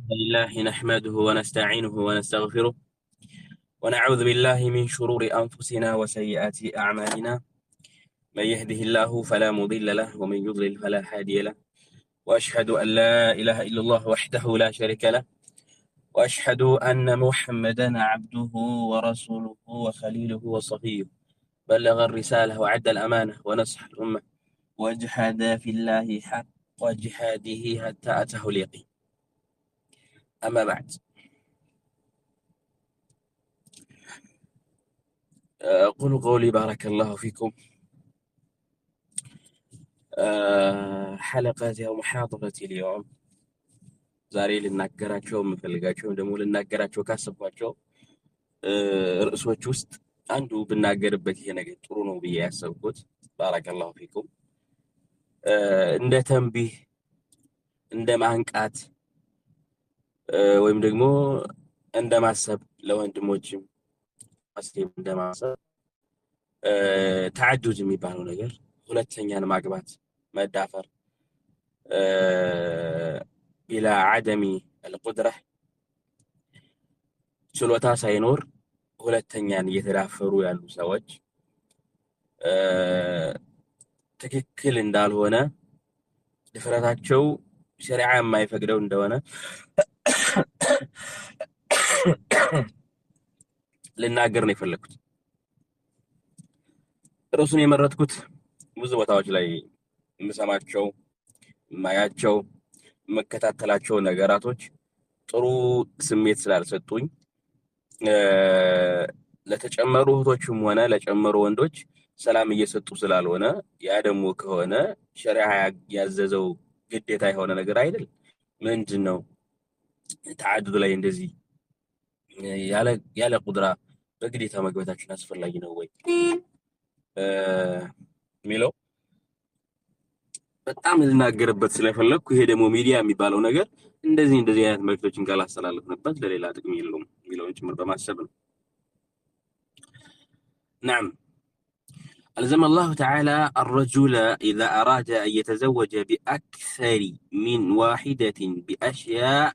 لله نحمده ونستعينه ونستغفره ونعوذ بالله من شرور أنفسنا وسيئات أعمالنا، من يهده الله فلا مضل له ومن يضلل فلا هادي له، وأشهد أن لا إله إلا الله وحده لا شريك له، وأشهد أن محمدا عبده ورسوله وخليله وصفيه، بلغ الرسالة وعد الأمانة ونصح الأمة وجحد في الله حق جحاده حتى أتاه اليقين. أما بعد، أقول قولي بارك الله فيكم. حلقة أو محاضرة اليوم ዛሬ ልናገራቸው የምፈልጋቸው ደግሞ ልናገራቸው ካሰብኳቸው ርዕሶች ውስጥ አንዱ ብናገርበት ይሄ ነገር ጥሩ ነው ብዬ ያሰብኩት ባረከላሁ ፊኩም እንደ ተንቢህ እንደ ማንቃት ወይም ደግሞ እንደ ማሰብ ለወንድሞችም እንደ ማሰብ ተዓዱድ የሚባለው ነገር ሁለተኛን ማግባት መዳፈር ኢላ ዓደሚ አልቁድራ ችሎታ ሳይኖር ሁለተኛን እየተዳፈሩ ያሉ ሰዎች ትክክል እንዳልሆነ ድፍረታቸው ሸሪዓ የማይፈቅደው እንደሆነ ልናገር ነው የፈለኩት። ርዕሱን የመረጥኩት ብዙ ቦታዎች ላይ የምሰማቸው የማያቸው የምከታተላቸው ነገራቶች ጥሩ ስሜት ስላልሰጡኝ ለተጨመሩ እህቶችም ሆነ ለጨመሩ ወንዶች ሰላም እየሰጡ ስላልሆነ፣ ያ ደግሞ ከሆነ ሸሪዓ ያዘዘው ግዴታ የሆነ ነገር አይደል? ምንድነው ተዓዱድ ላይ እንደዚህ ያለ ቁድራ በግዴታ መግባታችን አስፈላጊ ነው ወይ የሚለው በጣም ልናገርበት ስለፈለኩ፣ ይሄ ደግሞ ሚዲያ የሚባለው ነገር እንደዚህ እንደዚህ አይነት መልእክቶችን ካላስተላለፍንበት ለሌላ ጥቅም የለውም የሚለውን ጭምር በማሰብ ነው። نعم، ألزم الله تعالى الرجل إذا أراد أن يتزوج بأكثر من واحدة بأشياء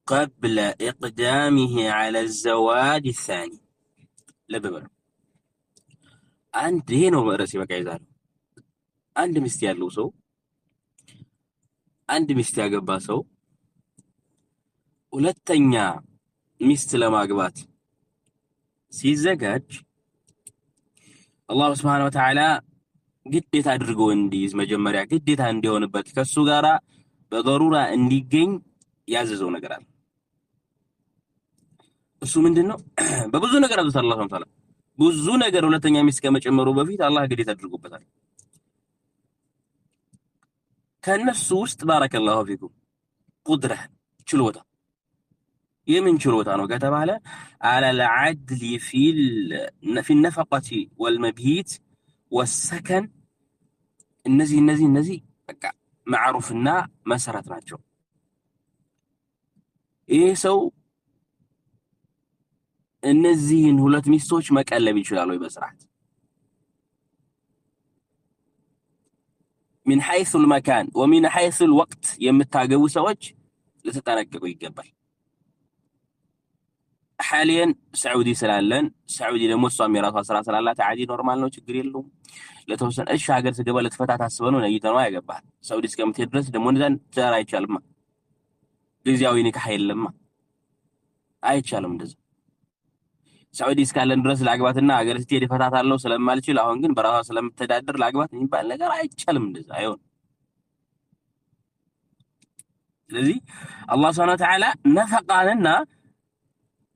قبل إقدامه على الزواج الثاني. لببر أنت هنا رأسي بقى يزال አንድ ሚስት ያለው ሰው አንድ ሚስት ያገባ ሰው ሁለተኛ ሚስት ለማግባት ሲዘጋጅ አላህ Subhanahu Wa Ta'ala ግዴታ አድርጎ እንዲይዝ መጀመሪያ ግዴታ እንዲሆንበት ከሱ ጋራ በضرورة እንዲገኝ ያዘዘው ነገር አለ። እሱ ምንድነው? በብዙ ነገር አዘዘው አላህ Subhanahu Wa Ta'ala። ብዙ ነገር ሁለተኛ ሚስት ከመጨመሩ በፊት አላህ ግዴታ አድርጎበታል። ከነሱ ውስጥ ባረከላሁ ፊኩም ቁድራ ችሎታ። የምን ችሎታ ነው ከተባለ አለል ዐድሊ ፊ ነፈቀቲ ወልመቢት ወሰከን፣ እነዚህ እነዚህ እነዚህ በቃ ማዕሩፍና መሰረት ናቸው። ይሄ ሰው እነዚህን ሁለት ሚስቶች መቀለብ ይችላል ወይ በስርዓት? من حيث المكان ومن حيث الوقت የምታገቡ ሰዎች ልትጠነቀቁ ይገባል። حاليا ሳዑዲ ስላለን፣ ሳዑዲ ደግሞ እሷም የራሷ ስራ ስላላት عادي normal ነው፣ ችግር የለውም። ለተወሰነ እሺ ሀገር ስገባ ልትፈታ ታስበህ ነው ነይተህ ነው ያገባህ። ሳዑዲ እስከምትሄድ ድረስ ደግሞ እንደዛ ትዳር አይቻልማ፣ ጊዜያዊ ኒካህ የለማ፣ አይቻልም እንደዛ። ሳዑዲ እስካለን ድረስ ላግባትና ሀገር ስትሄድ እፈታታለሁ ስለማልችል አሁን ግን በራሷ ስለምተዳደር ላግባት የሚባል ነገር አይቻልም፣ እንደዛ አይሆንም። ስለዚህ አላህ Subhanahu Wa Ta'ala ነፈቃንና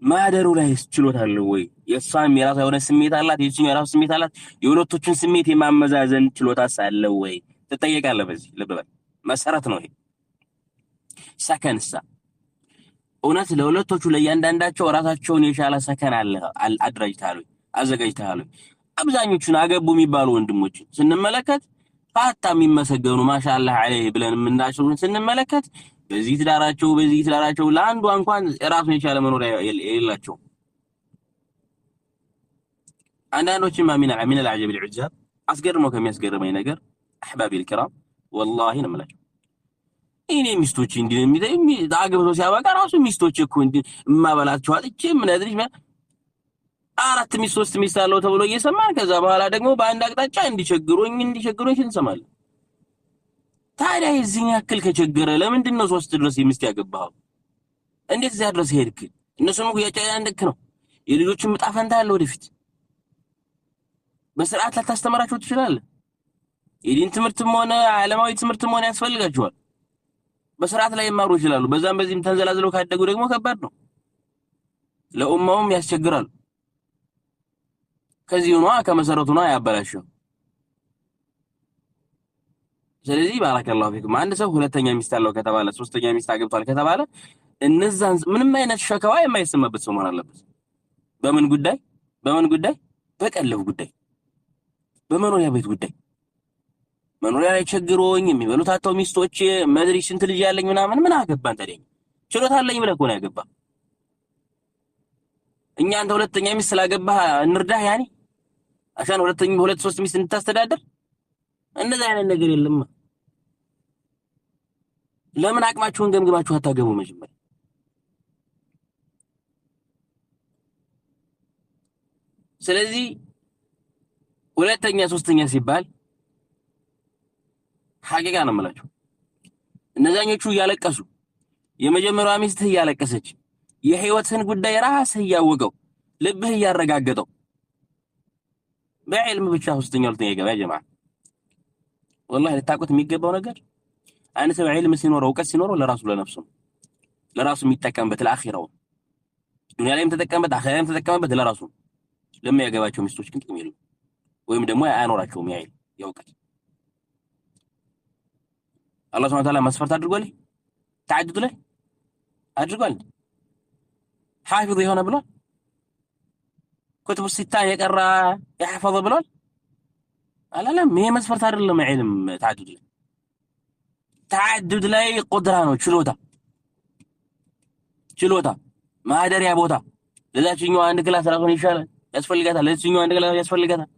ማደሩ ላይ ችሎታ አለው ወይ? የእሷም የራሷ የሆነ ስሜት አላት፣ የእሱም የራሱ ስሜት አላት። የሁለቶችን ስሜት የማመዛዘን ችሎታስ አለው ወይ? ትጠየቃለህ። በዚህ ልብ በል፣ መሰረት ነው ይሄ። ሰከንሳ እውነት ለሁለቶቹ ለእያንዳንዳቸው ራሳቸውን የቻለ ሰከን አለ አደራጅተሃል ወይ አዘጋጅተሃል ወይ? አብዛኞቹን አገቡ የሚባሉ ወንድሞችን ስንመለከት ፋታ የሚመሰገኑ ማሻአላህ ዐለይሂ ብለን የምናሽሩን ስንመለከት በዚህ ትዳራቸው ለአንዷ እንኳን ራሱን የቻለ መኖሪያ የሌላቸው። አንዳንዶችማ ሚን አልዐጀብ አልዑጃብ አስገርመው ከሚያስገርመኝ ነገር አሕባቢ ልኪራም ወላሂ ነው የምላቸው፣ እኔ ሚስቶች እንዲህ አግብቶ ሲያበቃ ራሱ ሚስቶች እኮ እንዲህ እማበላቸው አጥቼ ምን አድርሽ 4 ሚስት 3 ሚስት አለው ተብሎ እየሰማን ከዛ በኋላ ደግሞ በአንድ አቅጣጫ እንዲቸግሩኝ እንሰማለን። ታዲያ የዚህን ያክል ከቸገረ ለምንድን ነው 3 ድረስ ሚስት ያገባኸው? እንዴት እዚያ ድረስ ሄድክ? እነሱም እኮ ያጨናነቅክ ነው። የልጆችን ዕጣ ፈንታ አለ ወደፊት። በስርዓት ላታስተምራቸው ትችላለህ። የዲን ትምህርትም ሆነ ዓለማዊ ትምህርትም ሆነ ያስፈልጋቸዋል። በስርዓት ላይ ይማሩ ይችላሉ። በዛም በዚህም ተንዘላዝለው ካደጉ ደግሞ ከባድ ነው፣ ለኡማውም ያስቸግራል። ከዚህ ነው ከመሰረቱ ነው ያበላሸው። ስለዚህ ባረከላሁ ፊኩም አንድ ሰው ሁለተኛ ሚስት አለው ከተባለ ሶስተኛ ሚስት አግብቷል ከተባለ እነዛን ምንም አይነት ሸከዋ የማይሰማበት ሰው መሆን አለበት። በምን ጉዳይ? በምን ጉዳይ? በቀለብ ጉዳይ፣ በመኖሪያ ቤት ጉዳይ። መኖሪያ ላይ ቸግሮኝ የሚበሉት አጥተው ሚስቶች መድሪ ስንት ልጅ ያለኝ ምናምን ምን አገባን ታዲያ? ችሎታ አለኝ ብለህ እኮ ነው ያገባህ። እኛ አንተ ሁለተኛ ሚስት ስላገባህ እንርዳህ ያኔ አሻን ሁለተኛ ሁለት ሶስት ሚስት እንድታስተዳድር እንደዛ አይነት ነገር የለም። ለምን አቅማችሁን ገምግማችሁ አታገቡ መጀመሪያ? ስለዚህ ሁለተኛ ሶስተኛ ሲባል ሐቂቃ ነው የምላችሁ። እነዛኞቹ እያለቀሱ የመጀመሪያዋ ሚስትህ እያለቀሰች የህይወትህን ጉዳይ ራስህ እያወቀው ልብህ እያረጋገጠው በዕልም ብቻ ሶስተኛ ሁለተኛ ይገባ። ያ ጀማዓ ወላሂ ልታውቁት የሚገባው ነገር አንድ ሰው ዕልም ሲኖረው እውቀት ሲኖረው ለራሱ ለነፍሱ ለራሱ የሚጠቀምበት ለአኺራው ዱንያ ላይም ተጠቀምበት አኺራ ላይም ተጠቀምበት ለራሱ። ለሚያገባቸው ሚስቶች ግን ጥቅም የለውም፣ ወይም ደግሞ አያኖራቸውም። ያ ዕልም የእውቀት አላህ ሱብሓነሁ ወተዓላ መስፈርት አድርጓል። ተዓድድ ላይ አድርጓል። ሐፊዝ የሆነ ብሏል። ኩቱብ ሲታ የቀራ የሐፈዘ ብሏል አላለም። ይሄ መስፈርት አይደለም። ዒልም ተዓድድ ላይ ተዓድድ ላይ ቁድራ ነው፣ ችሎታ ችሎታ ማደሪያ ቦታ። ለዛችኛው አንድ class ራሱን ይሻላል ያስፈልጋታል። ለዛችኛው አንድ class ያስፈልጋታል።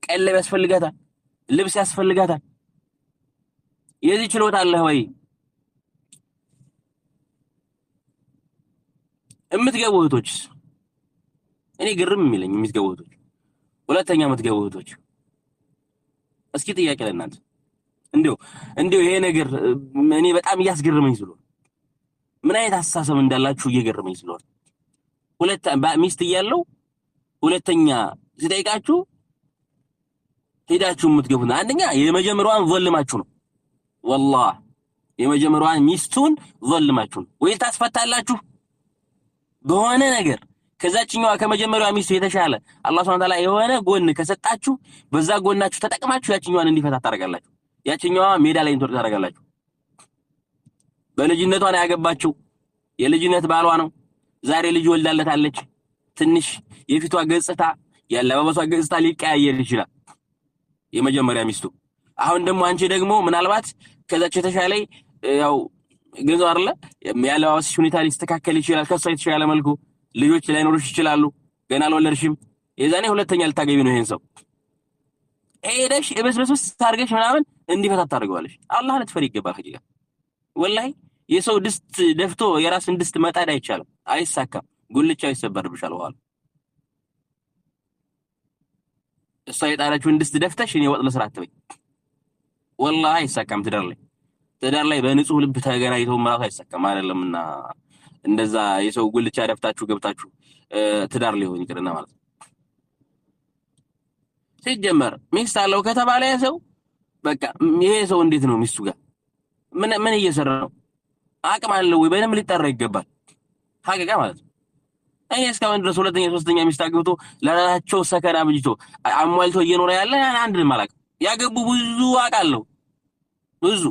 ቀለብ ያስፈልጋታል። ልብስ ያስፈልጋታል። የዚህ ችሎታ አለህ ወይ? የምትገቡ እህቶችስ እኔ ግርም የሚለኝ የምትገቡ እህቶች፣ ሁለተኛ የምትገቡ እህቶች እስኪ ጥያቄ ለእናንተ እንዲሁ እንዲሁ ይሄ ነገር እኔ በጣም እያስገረመኝ ስለሆነ ምን አይነት አስተሳሰብ እንዳላችሁ እየገረመኝ ስለሆነ ሁለት ሚስት እያለው ሁለተኛ ሲጠይቃችሁ ሄዳችሁ የምትገቡት አንደኛ የመጀመሪያዋን ዘልማችሁ ነው። ወላሂ የመጀመሪያዋን ሚስቱን ዘልማችሁ ነው ወይ ታስፈታላችሁ በሆነ ነገር ከዛችኛዋ ከመጀመሪያዋ ሚስቱ የተሻለ አላህ ሱብሓነሁ ወተዓላ የሆነ ጎን ከሰጣችሁ በዛ ጎናችሁ ተጠቅማችሁ ያችኛዋን እንዲፈታ ታደርጋላችሁ። ያችኛዋ ሜዳ ላይ እንድትወድቅ ታደርጋላችሁ። በልጅነቷ ነው ያገባችው፣ የልጅነት ባሏ ነው። ዛሬ ልጅ ወልዳለታለች። ትንሽ የፊቷ ገጽታ ያለባበሷ ገጽታ ሊቀያየር ይችላል የመጀመሪያ ሚስቱ። አሁን ደግሞ አንቺ ደግሞ ምናልባት ከዛች የተሻለ ያው ገንዘብ አይደለ ያለባበስሽ ሁኔታ ሊስተካከል ይችላል። ከሷ የተሻለ መልኩ ልጆች ላይኖሩሽ ይችላሉ። ገና አልወለድሽም። የዛኔ ሁለተኛ ልታገቢ ነው ይሄን ሰው ሄደሽ እበስበስ ታርገሽ ምናምን እንዲፈታ ታደርገዋለሽ። አላህ ልትፈሪ ይገባል። ሐቂቃ ወላሂ የሰው ድስት ደፍቶ የራስን ድስት መጣድ አይቻልም፣ አይሳካም። ጉልቻው ይሰበርብሻል በኋላ። እሷ የጣለችውን ድስት ደፍተሽ እኔ ወጥ ልስራ አትበይ። ወላሂ አይሳካም። ትዳር ላይ በንጹህ ልብ ተገናኝተው እራሱ አይሳካም። አይደለምና እንደዛ የሰው ጉልቻ ደፍታችሁ ገብታችሁ ትዳር ሊሆን ይቅርና ማለት ነው። ሲጀመር ሚስት አለው ከተባለ ያ ሰው በቃ ይሄ ሰው እንዴት ነው ሚስቱ ጋር ምን ምን እየሰራ ነው? አቅም አለው ወይ? በደንብ ሊጠራ ይገባል። ሐቂቃ ማለት ነው። እኔ እስካሁን ድረስ ሁለተኛ ሶስተኛ ሚስት አግብቶ ለራሳቸው ሰከና አብጅቶ አሟልቶ እየኖረ ያለ አንድንም አላውቅም። ያገቡ ብዙ አውቃለሁ፣ ብዙ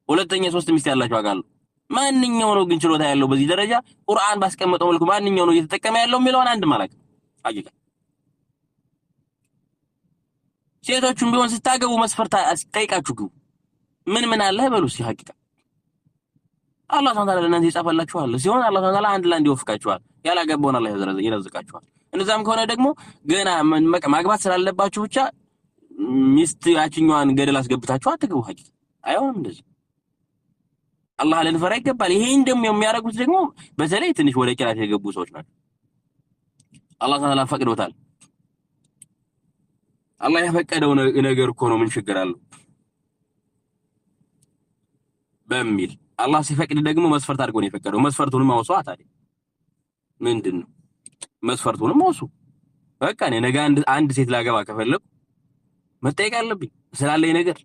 ሁለተኛ ሶስት ሚስት ያላቸው አውቃለሁ። ማንኛው ነው ግን ችሎታ ያለው በዚህ ደረጃ ቁርአን ባስቀመጠው መልኩ ማንኛው ነው እየተጠቀመ ያለው የሚለውን አንድም አላውቅም። ሐቂቃ ሴቶቹም ቢሆን ስታገቡ መስፈርት ጠይቃችሁ ግቡ። ምን ምን አለህ በሉ እስኪ። ሐቂቃ አላህ ሱብሓነሁ ወተዓላ ለእናንተ ይጻፈላችኋል ሲሆን አላህ ሱብሓነሁ ወተዓላ አንድ ለአንድ ይወፍቃችኋል። ያላገባውን አላህ ይረዝቃችኋል። እንደዛም ከሆነ ደግሞ ገና ማግባት ስላለባችሁ ብቻ ሚስት ያችኛዋን ገደል አስገብታችሁ አትግቡ። ሐቂቃ አይሆንም እንደዚህ። አላህ ልንፈራ ይገባል። ይሄን ደግሞ የሚያደርጉት ደግሞ በተለይ ትንሽ ወደ ቂራት የገቡ ሰዎች ናቸው። አላህ ተዓላ ፈቅዶታል። አላህ የፈቀደው ነገር እኮ ነው፣ ምን ችግር አለው በሚል አላህ ሲፈቅድ ደግሞ መስፈርት አድርጎ ነው የፈቀደው። መስፈርቱንም አውሱ። ታዲያ ምንድን ነው መስፈርቱንም አውሱ። በቃ እኔ ነገ አንድ ሴት ላገባ ከፈለኩ መጠየቅ አለብኝ። ስላለኝ ነገር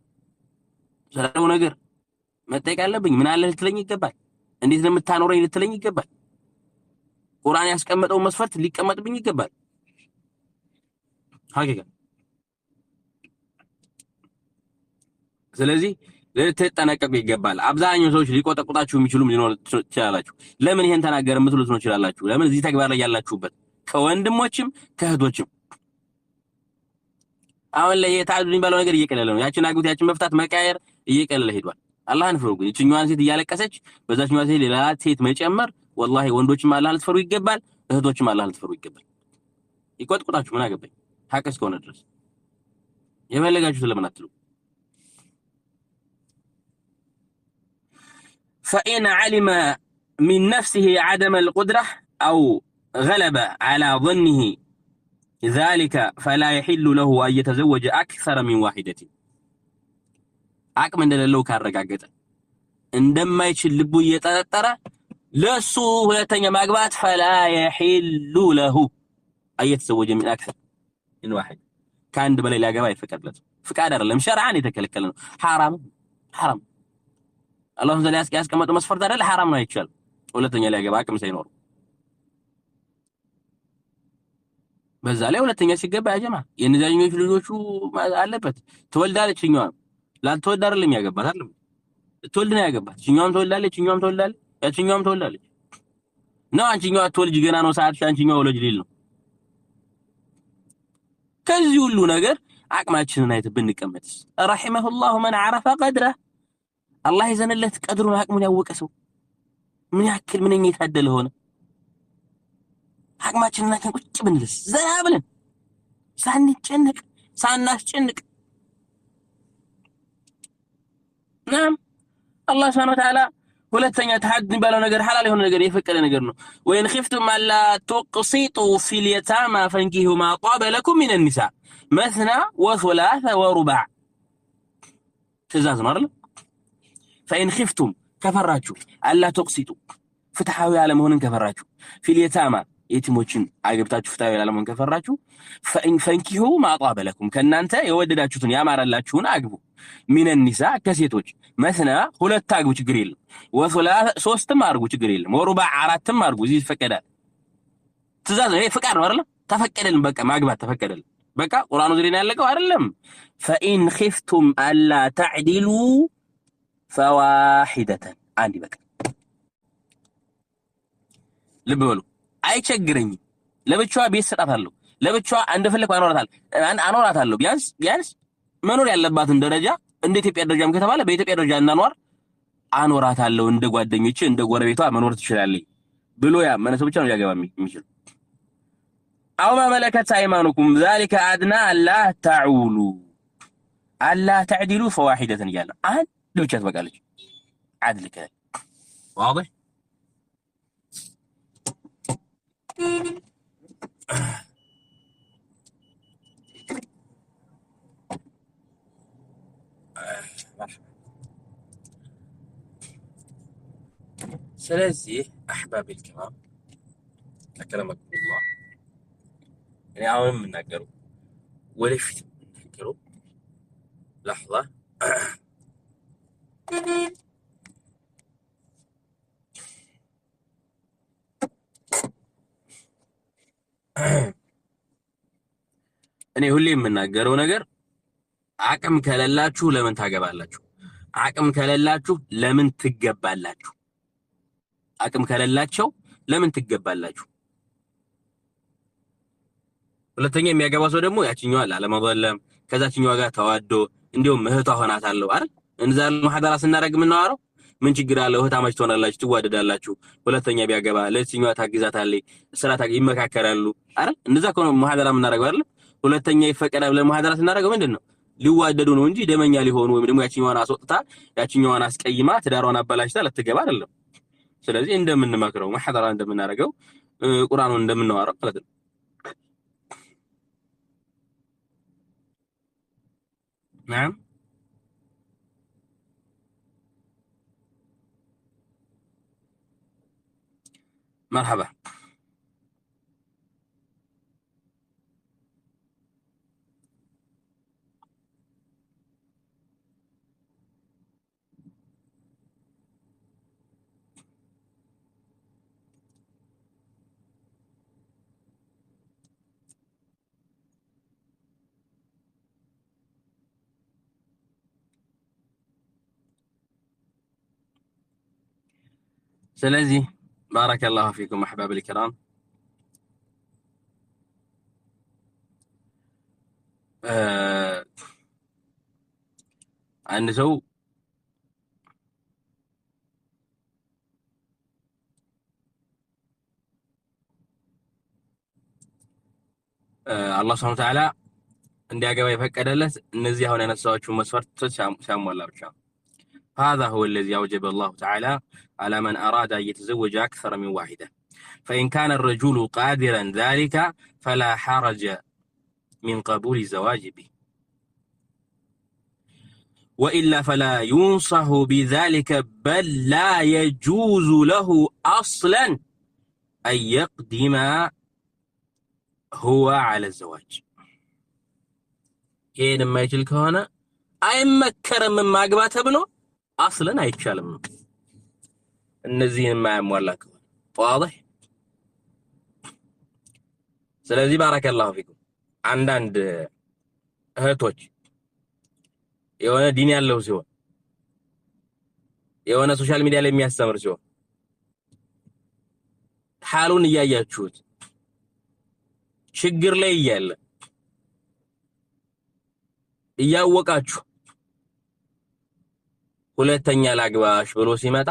ስላለው ነገር መጠየቅ አለብኝ። ምን አለ ልትለኝ ይገባል። እንዴት ነው የምታኖረኝ ልትለኝ ይገባል። ቁርአን ያስቀመጠው መስፈርት ሊቀመጥብኝ ይገባል። ሐቂቃ ስለዚህ ልትጠነቀቁ ይገባል። አብዛኛው ሰዎች ሊቆጠቁጣችሁ የሚችሉም ሊኖር ትችላላችሁ። ለምን ይሄን ተናገረ የምትሉት ነው ትችላላችሁ። ለምን እዚህ ተግባር ላይ ያላችሁበት ከወንድሞችም ከእህቶችም አሁን ላይ የታዱ የሚባለው ነገር እየቀለለ ነው። ያችን አግብት ያችን መፍታት መቃየር እየቀለለ ሄዷል። አላህን ፍሩ። ግን ይችኛዋን ሴት እያለቀሰች በዛችኛዋ ሴት ሌላ ሴት መጨመር፣ ወላሂ ወንዶችም አላህን ልትፈሩ ይገባል፣ እህቶችም አላህን ልትፈሩ ይገባል። ይቆጥቁጣችሁ፣ ምን አገባኝ ሐቅ እስከሆነ ድረስ የፈለጋችሁት ለምን አትሉ? فإن علم من نفسه عدم القدرة أو غلب على ظنه ذلك فلا يحل له أن يتزوج أكثر من واحدة። አቅም እንደሌለው ካረጋገጠ እንደማይችል ልቡ እየጠረጠረ ለሱ ሁለተኛ ማግባት فلا يحل له أن يتزوج من أكثر من واحد ከአንድ በላይ ሊያገባ አይፈቀድለትም። ፍቃድ አይደለም ሸርዓን የተከለከለ ነው። ሐራም ሐራም አላህ ዘላ ያስቀመጠው መስፈርት አይደል ሐራም ነው፣ አይቻልም። ሁለተኛ ሊያገባ አቅም ሳይኖር በዛ ላይ ሁለተኛ ሲገባ ያጀማ የእነዚያኞቹ ልጆቹ አለበት። ትወልዳለች፣ እኛዋም ላልተወልድ አይደለም ያገባት አይደለም ትወልድ ነው ያገባት። እኛዋም ትወልዳለች፣ እኛዋም ትወልዳለች፣ ያችኛዋም ትወልዳለች ነው። አንቺኛዋ አትወልጅ ገና ነው ሰዓትሽ፣ አንቺኛዋ ወለጅ ሊል ነው። ከዚህ ሁሉ ነገር አቅማችንን አይተን ብንቀመጥስ? ረሂመሁላሁ መን ዓረፈ ቀድረህ አላህ የዘነለት ቀድሩን አቅሙን ያወቀ ሰው ምን ያክል ምንኛ የታደለ ሆነ። አቅማችንን አይተን ቁጭ ብንልስ ዘና ብለን ሳንጨንቅ ሳናስጨንቅ። ናም አላህ ሱብሓነሁ ወተዓላ ሁለተኛ ተሐድ የሚባለው ነገር ሐላል የሆነ ነገር የፈቀደ ነገር ነው። وإن خفتم ألا تقسطوا في اليتامى فانكحوا ما طاب لكم من النساء مثنى وثلاث ورباع ትእዛዝ ነው አይደል? فإن خفتم ከፈራችሁ ألا تقسطوا ፍትሐዊ አለመሆንን ከፈራችሁ في اليتامى የቲሞችን አገብታችሁ ፍትሐዊ አለመሆን ከፈራችሁ فانكحوا ما طاب لكم ከእናንተ የወደዳችሁትን ያማረላችሁን አግቡ። من النساء ከሴቶች مثنى ሁለት አግቡ ችግር የለም። وثلاث ሶስትም አርጉ ችግር የለም። ورباع አራትም አርጉ እዚህ ይፈቀዳል። ትእዛዝ ነው፣ ይሄ ፍቃድ ነው አይደል? ተፈቀደልን፣ በቃ ማግባት ተፈቀደልን። በቃ ቁርአኑ እዚህ ላይ ያለቀው አይደለም። فإن خفتم ألا تعدلوا فواحدة አንድ ይበቃል። ልብ በሉ። አይቸግረኝም። ለብቻዋ ቤት ሰጣታለሁ፣ ለብቻዋ እንደፈለኩ አኖራታለሁ። ቢያንስ ቢያንስ መኖር ያለባትን ደረጃ እንደ ኢትዮጵያ ደረጃም ከተባለ በኢትዮጵያ ደረጃ እናኗር አኖራታለሁ፣ እንደ ጓደኞቼ እንደ ጎረቤቷ መኖር ትችላለች ብሎ ያመነ ሰው ብቻ ነው ሊያገባ የሚችል። أو ما ملكت أيمانكم ذلك أدنى ألا تعولوا ألا تعدلوا فواحدة እያለ አንድ ብቻ ትበቃለች። ዓድል ከ واضح። ስለዚህ أحبابي الكرام أكرمكم الله እኔ አሁን የምናገረው ወደፊት የምናገረው لحظة እኔ ሁሌ የምናገረው ነገር አቅም ከሌላችሁ ለምን ታገባላችሁ? አቅም ከሌላችሁ ለምን ትገባላችሁ? አቅም ከሌላቸው ለምን ትገባላችሁ? ሁለተኛ የሚያገባ ሰው ደግሞ ያችኛዋ ላለመበለም ከዛችኛዋ ጋር ተዋዶ እንዲሁም እህቷ ሆናታለሁ አይደል? እንዛ ሙሐደራ ስናደርግ የምናወራው ምን ችግር አለው? እህታማች ትሆናላችሁ፣ ትዋደዳላችሁ። ሁለተኛ ቢያገባ ለዚህኛዋ ታግዛታለች፣ ስራ ይመካከራሉ አይደል? እንደዛ ከሆነ ሙሐደራ የምናደርገው አይደል? ሁለተኛ ይፈቀዳል ብለን ሙሐደራ ስናደርገው ምንድን ነው ሊዋደዱ ነው እንጂ ደመኛ ሊሆኑ ወይም ደግሞ ያችኛዋን አስወጥታ ያችኛዋን አስቀይማ ትዳሯን አበላሽታ ልትገባ አይደለም። ስለዚህ እንደምንመክረው መሐደራ እንደምናደርገው ቁርአኑን እንደምናወራው ማለት ነው። نعم مرحبا። ስለዚህ بارك الله فيكم أحباب الكرام። አንድ ሰው አላህ سبحانه وتعالى እንዲያገባ የፈቀደለት እነዚህ አሁን ያነሳኋቸው መስፈርቶች ሲያሟላ ብቻ ነው። هذا هو الذي أوجب الله تعالى على من أراد أن يتزوج أكثر من واحدة، فإن كان الرجل قادرا ذلك فلا حرج من قبول الزواج به، وإلا فلا ينصح بذلك، بل لا يجوز له أصلا أن يقدم هو على الزواج። ይህን የማይችል ከሆነ አይመከርም ማግባት ተብሎ አስለን አይቻልም። እነዚህን የማያሟላ ከሆነ ዋضح። ስለዚህ ባረከላሁ ፊኩም አንዳንድ እህቶች የሆነ ዲን ያለው ሲሆን የሆነ social media ላይ የሚያስተምር ሲሆን ሐሉን እያያችሁት ችግር ላይ እያለ እያወቃችሁ ሁለተኛ ላግባሽ ብሎ ሲመጣ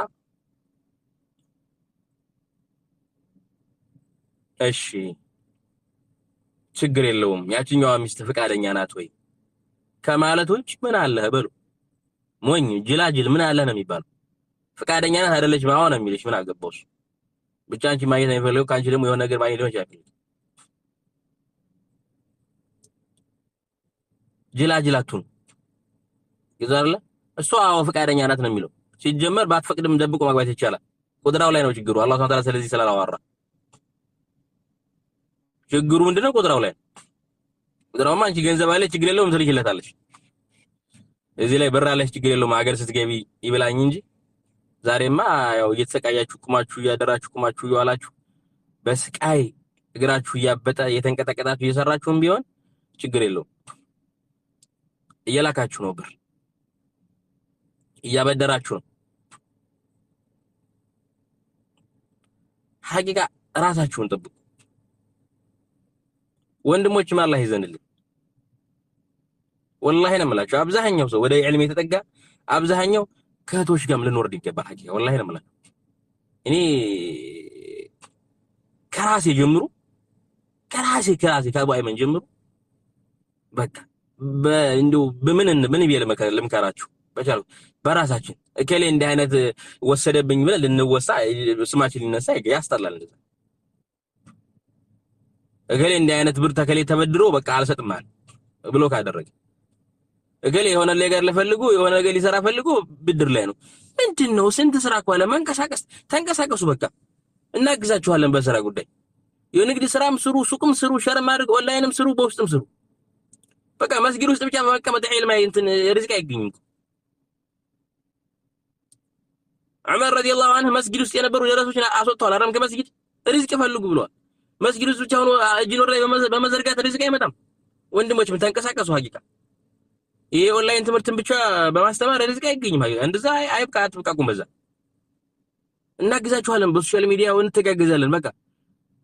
እሺ ችግር የለውም ያችኛዋ ሚስት ፍቃደኛ ናት ወይ ከማለት ውጭ ምን አለህ በሉ። ሞኝ ጅላጅል ምን አለህ ነው የሚባለው። ፍቃደኛ ናት አይደለች ማው ነው የሚልሽ። ምን አገባው እሱ። ብቻ አንቺ ማግኘት ነው የሚፈልገው፣ ከአንቺ ደግሞ የሆነ ነገር ማግኘት ሊሆን ይችላል። ጅላጅል አትሁኑ። ይዛ አይደለ እሷ አዎ ፍቃደኛ ናት ነው የሚለው። ሲጀመር ባትፈቅድም ደብቆ ማግባት ይቻላል። ቁድራው ላይ ነው ችግሩ። አላህ ሱብሓነሁ ወተዓላ ስለዚህ ስላላወራ ችግሩ ምንድነው? ቁድራው ላይ ነው። ቁድራውማ አንቺ ገንዘብ አለ ችግር የለውም ትልኪለታለች። እዚህ ላይ ብር አለች ችግር የለውም ሀገር ስትገቢ ይብላኝ እንጂ ዛሬማ ያው እየተሰቃያችሁ ቁማችሁ እያደራችሁ ቁማችሁ እየዋላችሁ በስቃይ እግራችሁ እያበጠ እየተንቀጠቀጣችሁ እየሰራችሁም ቢሆን ችግር የለውም እየላካችሁ ነው፣ ብር እያበደራችሁ ነው። ሐቂቃ ራሳችሁን ጠብቁ ወንድሞችም፣ አላህ ይዘንልኝ። ወላሂ ነው የምላችሁ አብዛኛው ሰው ወደ ዕልም የተጠጋ አብዛኛው ከእህቶች ጋርም ልንወርድ ይገባል። ሐቂቃ ወላሂ ነው የምላችሁ እኔ ከራሴ ጀምሮ ከራሴ ከአቡ አይመን ጀምሮ በቃ እንደው በምን ምን ብዬ ልምከራችሁ በቻልኩ በራሳችን እከሌ እንዲህ አይነት ወሰደብኝ ብለን ልንወሳ ስማችን ሊነሳ ያስጠላል። እንደዛ እከሌ እንዲህ አይነት ብር ተከሌ ተበድሮ በቃ አልሰጥም አለ ብሎ ካደረገ እገሌ የሆነ ነገር ለፈልጉ የሆነ ነገር ሊሰራ ፈልጎ ብድር ላይ ነው። ምንድነው? ስንት ስራ እኮ አለ። መንቀሳቀስ ተንቀሳቀሱ፣ በቃ እናግዛችኋለን በስራ ጉዳይ። የንግድ ስራም ስሩ፣ ሱቅም ስሩ፣ share ማድረግ ኦንላይንም ስሩ፣ በውስጥም ስሩ። በቃ መስጊድ ውስጥ ብቻ በመቀመጥ ዒልም እንትን ሪዝቅ አይገኝም። ዑመር رضي الله عنه መስጊድ ውስጥ የነበሩ ደረሶችን አስወጥተዋል። አረም ከመስጊድ ሪዝቅ ፈልጉ ብለዋል። መስጊድ ውስጥ ብቻ ሆኖ እጅን ወደ ላይ በመዘርጋት ሪዝቅ አይመጣም። ወንድሞችም ተንቀሳቀሱ። ሐቂቃ ይሄ ኦንላይን ትምህርትን ብቻ በማስተማር ሪዝቅ አይገኝም። ሐቂቃ እንደዛ አይብቃ፣ አትብቃቁም። በዛ እናግዛችኋለን፣ በ social media እንተጋገዛለን። በቃ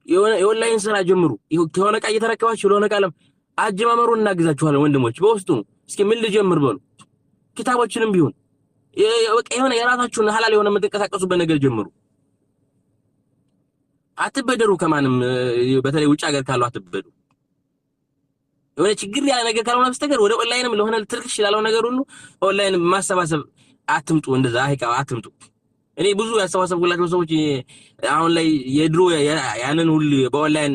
የኦንላይን ስራ ጀምሩ። ከሆነ ዕቃ እየተረከባችሁ ለሆነ ዕቃ አጀማመሩን እናግዛችኋለን ወንድሞች። በውስጡ እስኪ ምን ልጀምር በሉ። ኪታቦችንም ቢሆን በቃ የሆነ የራሳችሁን ሐላል የሆነ የምትንቀሳቀሱበት ነገር ጀምሩ። አትበደሩ ከማንም፣ በተለይ ውጭ ሀገር ካሉ አትበደሩ። የሆነ ችግር ያለ ነገር ካልሆነ በስተቀር ወደ ኦንላይንም ለሆነ ትርክሽ ላለው ነገር ሁሉ ኦንላይን ማሰባሰብ አትምጡ። እንደዛ ሀቂቃ አትምጡ። እኔ ብዙ ያሰባሰብኩላቸው ሰዎች አሁን ላይ የድሮ ያንን ሁሉ በኦንላይን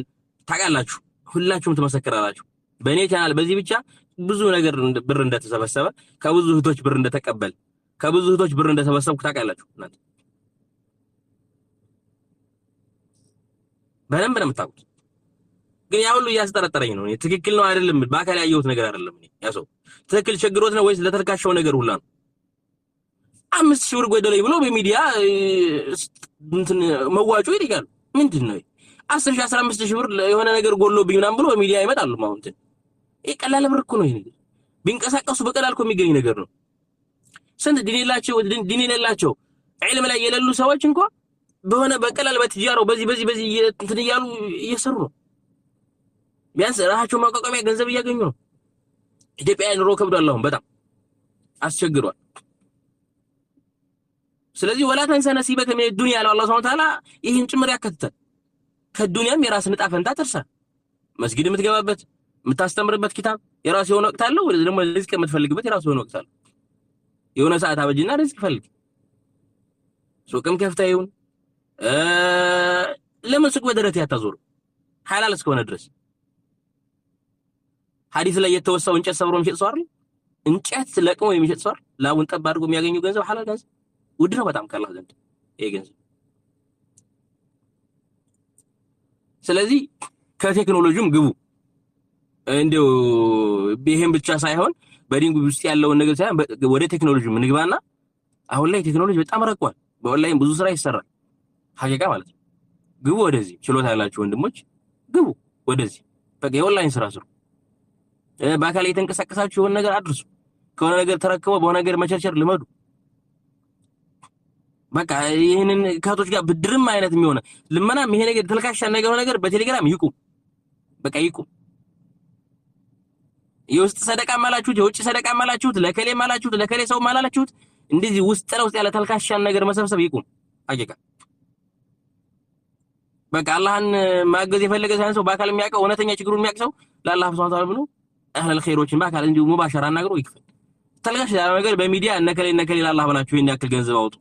ታውቃላችሁ፣ ሁላችሁም ትመሰክራላችሁ። በእኔ ቻናል በዚህ ብቻ ብዙ ነገር ብር እንደተሰበሰበ፣ ከብዙ እህቶች ብር እንደተቀበል፣ ከብዙ እህቶች ብር እንደተሰበሰብኩ ታውቃላችሁ። እናንተ በደንብ ነው የምታውቁት። ግን ያ ሁሉ እያስጠረጠረኝ ነው። እኔ ትክክል ነው አይደለም፣ በአካል ያየሁት ነገር አይደለም። እኔ ያ ሰው ትክክል ቸግሮት ነው ወይስ ለተልካሸው ነገር ሁላ ነው? 5,000 ብር ጎደለኝ ብሎ በሚዲያ እንትን መዋጮ ይጠይቃሉ። ምንድን ነው 10 ሺህ 15 ሺህ ብር የሆነ ነገር ጎሎብኝ ምናምን ብሎ በሚዲያ ይመጣሉ። አሁን እንትን ይሄ ቀላል ብር እኮ ነው። ይሄ ነገር ቢንቀሳቀሱ በቀላል እኮ የሚገኝ ነገር ነው። ስንት ዲን የሌላቸው ዒልም ላይ የሌሉ ሰዎች እንኳን በሆነ በቀላል በትጃራው በዚህ በዚህ በዚህ እንትን እያሉ እየሰሩ ነው። ቢያንስ ራሳቸው ማቋቋሚያ ገንዘብ እያገኙ ነው። ኢትዮጵያ ኑሮ ከብዷል፣ አሁን በጣም አስቸግሯል። ስለዚህ ولا تنس نصيبك من الدنيا ያለው አላህ سبحانه وتعالى ይህን ጭምር ያካትታል። ከዱንያም የራስን ዕጣ ፈንታ ትርሳ። መስጊድ የምትገባበት የምታስተምርበት ኪታብ የራሱ የሆነ ወቅት አለው። ወይ ደግሞ ሪዝቅ የምትፈልግበት የራሱ የሆነ ወቅት አለው። የሆነ ሰዓት አበጅና ሪዝቅ ፈልግ። ሱቅም ከፍታ ይሁን ለምን ሱቅ በደረት ያታዞር ሐላል እስከሆነ ድረስ። ሐዲስ ላይ የተወሳው እንጨት ሰብሮ የሚሸጥ ሰው አይደል? እንጨት ለቅሞ የሚሸጥ ሰው አይደል? ላቡን ጠብ አድርጎ የሚያገኘው ገንዘብ ሐላል ገንዘብ ውድ ነው በጣም ከአላህ ዘንድ ይሄ ገንዘብ። ስለዚህ ከቴክኖሎጂውም ግቡ። እንደው ይሄን ብቻ ሳይሆን በዲን ውስጥ ያለውን ነገር ሳይሆን ወደ ቴክኖሎጂው እንግባና አሁን ላይ ቴክኖሎጂ በጣም ረቋል። በኦንላይን ብዙ ስራ ይሰራል። ሀቂቃ ማለት ነው። ግቡ ወደዚህ፣ ችሎታ ያላችሁ ወንድሞች ግቡ ወደዚህ። በቃ የኦንላይን ስራ ስሩ። በአካል የተንቀሳቀሳችሁ የሆነ ነገር አድርሱ። ከሆነ ነገር ተረክበው በሆነ ነገር መቸርቸር ልመዱ። በቃ ይህንን ከእህቶች ጋር ብድርም አይነት የሚሆነ ልመናም ይሄ ነገር ተልካሻ ነገር ነገር በቴሌግራም ይቁም። በቃ ይቁም። የውስጥ ሰደቃም አላችሁት፣ የውጭ ሰደቃም አላችሁት፣ ለከሌም አላችሁት፣ ለከሌ ሰውም አላችሁት። እንደዚህ ውስጥ ለውስጥ ያለ ተልካሻን ነገር መሰብሰብ ይቁም። ሀቂቃ በቃ አላህን ማገዝ የፈለገ ሳይሆን ሰው በአካል የሚያውቀው እውነተኛ ችግሩን የሚያውቅ ሰው ለአላህ سبحانه وتعالى ብሎ አህለል ኸይሮችን በአካል እንዲሁ مباشرة አናግሮ ይክፈል። ተልካሽ ያለ ነገር በሚዲያ እነከሌ እነከሌ ለአላህ ብላችሁ ይሄን ያክል ገንዘብ አውጡ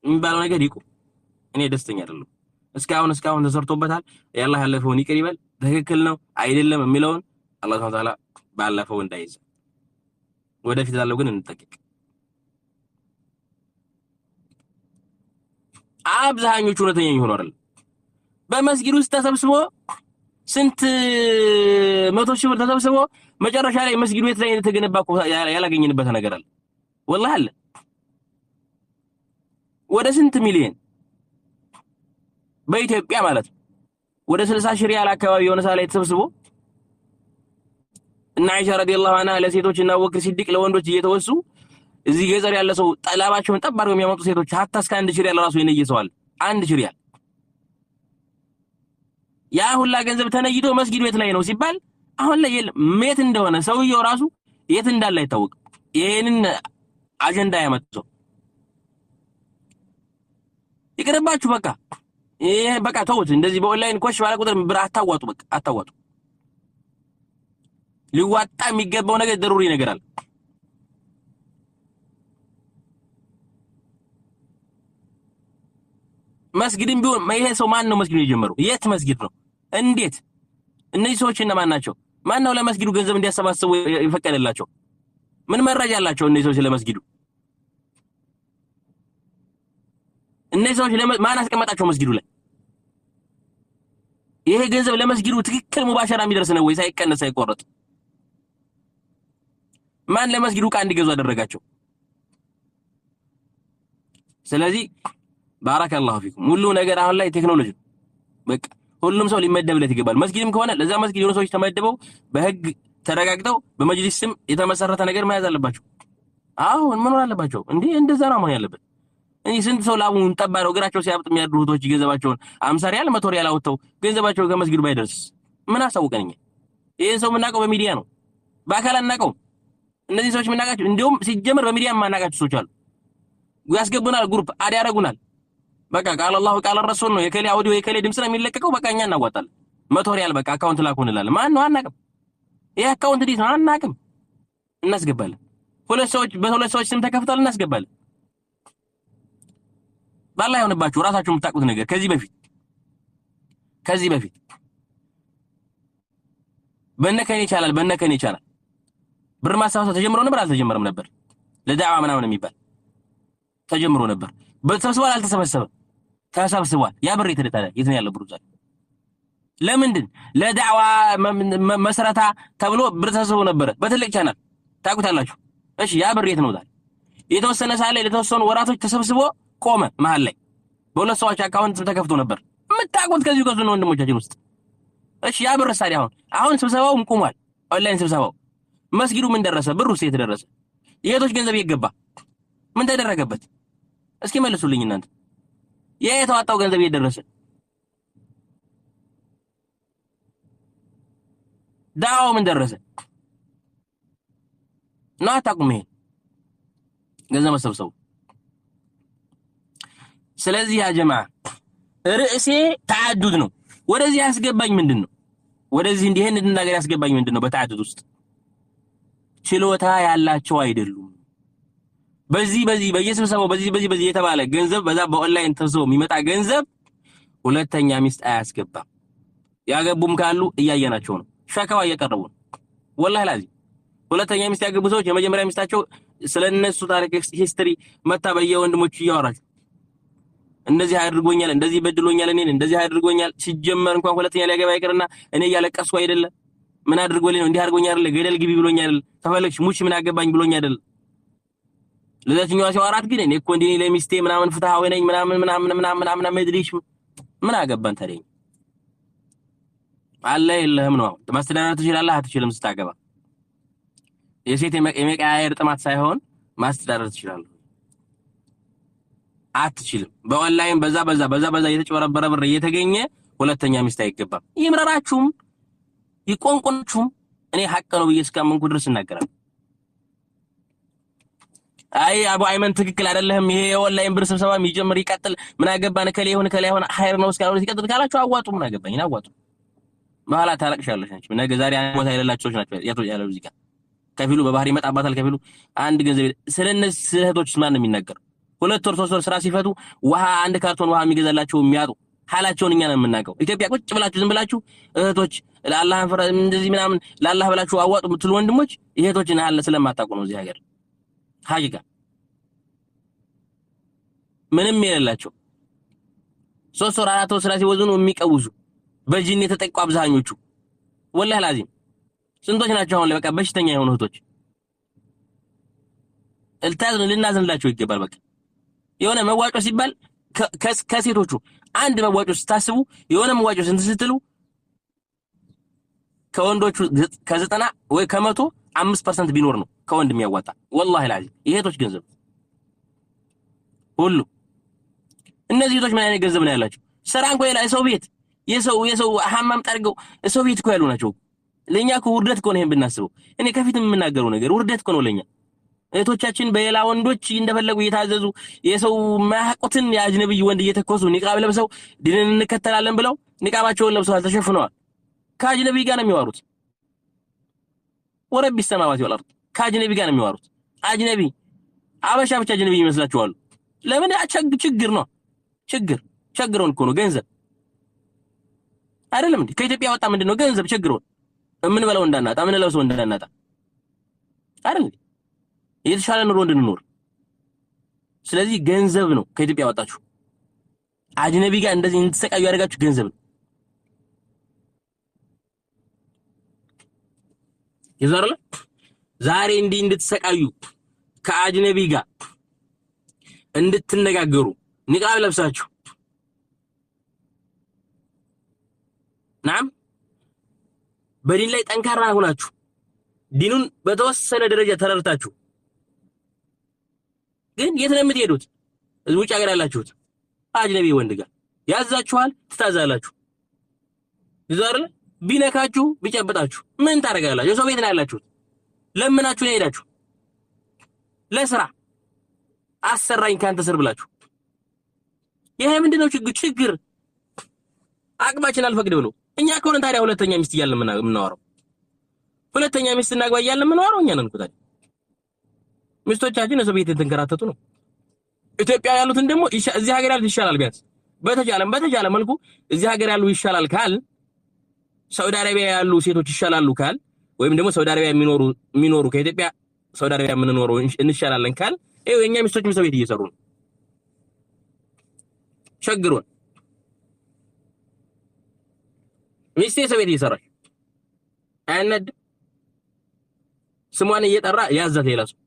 የሚባለው ነገር ይቁም። እኔ ደስተኛ አይደለሁም። እስካሁን ተሰርቶበታል። የአላህ ያለፈውን ይቅር ይበል። ትክክል ነው አይደለም የሚለውን አላህ سبحانه وتعالى ባለፈው እንዳይዘ ወደፊት ላለው ግን እንጠንቀቅ። አብዛኞቹ እውነተኛ ይሆኑ አይደል? በመስጊድ ውስጥ ተሰብስቦ ስንት መቶ ሺህ ብር ተሰብስቦ መጨረሻ ላይ መስጊዱ የት ላይ እንደተገነባ እኮ ያላገኘንበት ነገር አለ። ወላሂ አለ። ወደ ስንት ሚሊዮን በኢትዮጵያ ማለት ነው። ወደ 60 ሺህ ሪያል አካባቢ የሆነ ሰዓት ላይ ተሰብስቦ እና አይሻ ረዲየላሁ ዐንሃ ለሴቶች እና አቡበክር ሲዲቅ ለወንዶች እየተወሱ እዚህ ገጠር ያለ ሰው ጠላባቸውን ጠብ አድርገው የሚያመጡ ሴቶች ሀታ እስከ 1 ሺህ ሪያል ራሱ የነየ ሰው አለ። 1 ሺህ ሪያል ያ ሁላ ገንዘብ ተነይቶ መስጊድ ቤት ላይ ነው ሲባል አሁን ላይ የለም። የት እንደሆነ ሰውየው ራሱ የት እንዳለ አይታወቅም። ይሄንን አጀንዳ ያመጣው ይቅርባችሁ። በቃ ይሄ በቃ ተውት። እንደዚህ በኦንላይን ኮሽ ባለ ቁጥር ብር አታዋጡ። በቃ አታዋጡ። ሊዋጣ የሚገባው ነገር ضروري ነገር አለ። መስጊድም ቢሆን ይሄ ሰው ማን ነው መስጊዱን የጀመረው? የት መስጊድ ነው? እንዴት? እነዚህ ሰዎች እነማን ናቸው? ማን ነው ለመስጊዱ ገንዘብ እንዲያሰባስቡ የፈቀደላቸው? ምን መረጃ አላቸው እነዚህ ሰዎች ለመስጊዱ? እነዚህ ሰዎች ማን አስቀመጣቸው መስጊዱ ላይ? ይሄ ገንዘብ ለመስጊዱ ትክክል ሙባሸራ የሚደርስ ነው ወይ? ሳይቀነስ ሳይቆረጥ ማን ለመስጊዱ ዕቃ እንዲገዙ አደረጋቸው? ስለዚህ ባረከላሁ ፊኩም ሁሉ ነገር አሁን ላይ ቴክኖሎጂ በቃ ሁሉም ሰው ሊመደብለት ይገባል። መስጊድም ከሆነ ለዛ መስጊድ የሆኑ ሰዎች ተመድበው በህግ ተረጋግጠው በመጅሊስ ስም የተመሰረተ ነገር መያዝ አለባቸው። አሁን መኖር አለባቸው። እንዴ እንደዛ ነው መሆን ያለበት። እኔ ስንት ሰው ላቡን ጠባ ነው እግራቸው ሲያብጥ የሚያድሩ እህቶች ገንዘባቸውን 50 ሪያል 100 ሪያል አውጥተው ገንዘባቸው ከመስጊዱ ባይደርስ ምን አሳውቀን? እኛ ይሄን ሰው የምናውቀው በሚዲያ ነው፣ በአካል አናውቀውም። እነዚህ ሰዎች የምናውቃቸው እንዲሁም ሲጀመር በሚዲያ የማናውቃቸው ሰዎች አሉ። ያስገቡናል፣ group add ያደርጉናል። በቃ قال الله قال رسول ነው የከሌ አውዲዮ የከሌ ድምጽ ነው የሚለቀቀው። በቃ እኛ እናዋጣለን 100 ሪያል በቃ account ላኩ እንላለን። ማን ነው አናውቅም። ይህ account እንዴት ነው አናውቅም። እናስገባለን። ሁለት ሰዎች በሁለት ሰዎች ስም ተከፍቷል፣ እናስገባለን። ባላ የሆነባችሁ ራሳችሁ የምታውቁት ነገር ከዚህ በፊት በነከኔ ይቻላል፣ በነከኔ ይቻላል። ብር ማሰባሰብ ተጀምሮ ነበር አልተጀመረም ነበር? ለዳዕዋ ምናምን የሚባል ተጀምሮ ነበር። ተሰብስቧል አልተሰበሰበም? ተሰብስቧል። ያ ብር የት ታዲያ? የት ነው ያለው ብሩ ዛሬ? ለምንድን ለዳዕዋ መስረታ ተብሎ ብር ተሰብስቦ ነበረ በትልቅ ቻናል ታውቁታላችሁ። እሺ ያ ብር የት ነው ዛሬ? የተወሰነ ሰዓት ላይ ለተወሰኑ ወራቶች ተሰብስቦ ቆመ። መሀል ላይ በሁለት ሰዎች account ተከፍቶ ነበር የምታውቁት ከዚሁ ከዙ ነው ወንድሞቻችን ውስጥ። እሺ ያ ብር ታዲያ አሁን ስብሰባውም ቆሟል። ኦንላይን ስብሰባው መስጊዱ ምን ደረሰ? ብሩ የት ደረሰ? የእህቶች ገንዘብ የት ገባ? ምን ተደረገበት? እስኪ መልሱልኝ እናንተ። የተዋጣው ገንዘብ የት ደረሰ? ዳዋው ምን ደረሰ? ነው አታውቁም። ይሄን ገንዘብ መሰብሰቡ። ስለዚህ ያ ጀማ ርዕሴ ተዓዱድ ነው። ወደዚህ ያስገባኝ ምንድን ነው? ወደዚህ እንዲህ እንድናገር ያስገባኝ ምንድን ነው? በተዓዱድ ውስጥ ችሎታ ያላቸው አይደሉም። በዚህ በዚህ በየስብሰባው በዚህ በዚህ በዚህ የተባለ ገንዘብ በዛ በኦንላይን ተሰብስቦ የሚመጣ ገንዘብ ሁለተኛ ሚስት አያስገባም። ያገቡም ካሉ እያየናቸው ነው። ሸከዋ እየቀረቡ ነው። ወላሂ ላዚ ሁለተኛ ሚስት ያገቡ ሰዎች የመጀመሪያ ሚስታቸው ስለነሱ ታሪክ history መታ በየወንድሞቹ እያወራች እንደዚህ አድርጎኛል፣ እንደዚህ በድሎኛል፣ እኔን እንደዚህ አድርጎኛል። ሲጀመር እንኳን ሁለተኛ ሊያገባ ይቅርና እኔ እያለቀስኩ አይደለ ምን አድርጎልኝ ነው እንዲህ አድርጎኛል አይደለ ገደል ግቢ ብሎኛል አይደለ ተፈለግሽ ሙች ምን አገባኝ ብሎኛል አይደለ። ለዛችኛዋ ሲያወራት ግን እኔ እኮ እንዲህ ለሚስቴ ምናምን ፍትሃዊ ነኝ ምናምን ምናምን ምናምን ምናምን መድሪሽ ምን አገባን ታዲያ? አለ የለህም ነው። ማስተዳደር ትችላለህ አትችልም? ስታገባ የሴት የመቀያየር ጥማት ሳይሆን ማስተዳደር ትችላለህ አትችልም። በኦንላይን በዛ በዛ በዛ በዛ እየተጨበረበረ ብር እየተገኘ ሁለተኛ ሚስት አይገባም። ይምረራችሁም ይቆንቆናችሁም እኔ ሀቅ ነው ብዬ እስካመንኩ ድረስ እናገራለሁ። አይ አቡ አይመን ትክክል አይደለህም፣ ይሄ የኦንላይን ብር ስብሰባ የሚጀምር ይቀጥል፣ ምን አገባን እከሌ ይሁን እከሌ ይሁን ኸይር ነው እስካሁን ይቀጥል ካላችሁ አዋጡ። ምን አገባኝ አዋጡ። በኋላ ታለቅሻለሽ አንቺ። ነገ ዛሬ አንድ ቦታ የሌላቸው ሰዎች ናቸው ያለው እዚህ ጋር ከፊሉ በባህር ይመጣባታል፣ ከፊሉ አንድ ገንዘብ። ስለነዚህ እህቶች ማን ነው የሚናገረው? 2 ወር 3 ወር ስራ ሲፈቱ ውሃ አንድ ካርቶን ውሃ የሚገዛላቸው የሚያጡ ሐላቸውን እኛ ነው የምናውቀው። ኢትዮጵያ ቁጭ ብላችሁ ዝም ብላችሁ እህቶች ለአላህ እንደዚህ ምናምን ለአላህ ብላችሁ አዋጡ የምትሉ ወንድሞች እህቶችን ሐል ስለማታውቁ ነው። እዚህ ሀገር ሀቂቃ ምንም የሌላቸው 3 ወር 4 ወር ስራ ሲወዝኑ የሚቀውሱ በጂን የተጠቁ አብዛኞቹ ወላሂ ላዚም ስንቶች ናቸው አሁን ላይ በቃ በሽተኛ የሆኑ እህቶች እልታዝን ልናዝንላቸው ይገባል። በቃ የሆነ መዋጮ ሲባል ከሴቶቹ አንድ መዋጮ ስታስቡ የሆነ መዋጮ ስንት ስትሉ ከወንዶቹ ከ90 ወይ ከ100 5% ቢኖር ነው ከወንድ የሚያዋጣ። ወላሂ ላዚም የእህቶች ገንዘብ ሁሉ እነዚህ እህቶች ምን አይነት ገንዘብ ነው ያላቸው? ስራ እንኳን የሰው ቤት የሰው ሐማም ጠርገው ሰው ቤት እኮ ያሉ ናቸው። ለኛ እኮ ውርደት እኮ ነው ይሄን ብናስበው። እኔ ከፊት የምናገረው ነገር ውርደት እኮ ነው ለኛ። እህቶቻችን በሌላ ወንዶች እንደፈለጉ እየታዘዙ የሰው ማያውቁትን የአጅነብይ ወንድ እየተኮሱ ኒቃብ ለብሰው ዲንን እንከተላለን ብለው ኒቃባቸውን ለብሰዋል፣ ተሸፍነዋል። ከአጅነቢይ ጋር ነው የሚዋሩት። ورب السماوات والأرض ከአጅነቢ ጋር ነው የሚዋሩት። አጅነቢ አበሻ ብቻ አጅነቢ ይመስላችኋል? ለምን ችግር ነው። ችግር ቸግሮን እኮ ነው ገንዘብ አይደለም እንዴ? ከኢትዮጵያ ወጣ ምንድን ነው ገንዘብ ቸግሮን የምንበላው እንዳናጣ የምንለብሰው እንዳናጣ አይደል እንዴ? የተሻለ ኑሮ እንድንኖር። ስለዚህ ገንዘብ ነው ከኢትዮጵያ ያወጣችሁ። አጅነቢ ጋር እንደዚህ እንድትሰቃዩ ያደርጋችሁ ገንዘብ ነው። ይዟል ዛሬ እንዲህ እንድትሰቃዩ ከአጅነቢ ጋር እንድትነጋገሩ ኒቃብ ለብሳችሁ ናም በዲን ላይ ጠንካራ ሆናችሁ ዲኑን በተወሰነ ደረጃ ተረድታችሁ ግን የት ነው የምትሄዱት? ውጭ ሀገር ያላችሁት አጅነቢ ወንድ ጋር ያዛችኋል፣ ትታዛላችሁ። ይዞ አይደለ ቢነካችሁ ቢጨብጣችሁ ምን ታደርጋላችሁ? የሰው ቤት ነው ያላችሁት። ለምናችሁ ነው የሄዳችሁ ለስራ አሰራኝ ካንተ ስር ብላችሁ። ይሄ ምንድነው ችግር? ችግር አቅማችን አልፈቅድ ብሎ እኛ ከሆነ ታዲያ ሁለተኛ ሚስት እያልን የምናወራው ሁለተኛ ሚስት እናግባ እያልን የምናወራው እኛ ነን እኮ። ታዲያ ሚስቶቻችን ሰው ቤት የተንከራተቱ ነው። ኢትዮጵያ ያሉትን ደግሞ እዚህ ሀገር ያሉት ይሻላል። ቢያንስ በተቻለ መልኩ እዚህ ሀገር ያሉ ይሻላል ካል፣ ሳውዲ አረቢያ ያሉ ሴቶች ይሻላሉ ካል፣ ወይም ደግሞ ሳውዲ አረቢያ የሚኖሩ ከኢትዮጵያ ሳውዲ አረቢያ የምንኖረው እንሻላለን ካል፣ ይኸው የኛ ሚስቶች ሰው ቤት እየሰሩ ነው። ቸግሮን ሚስቴ ሰው ቤት እየሰራች አያናድም? ስሟን እየጠራ ያዛት ሌላ ሰው።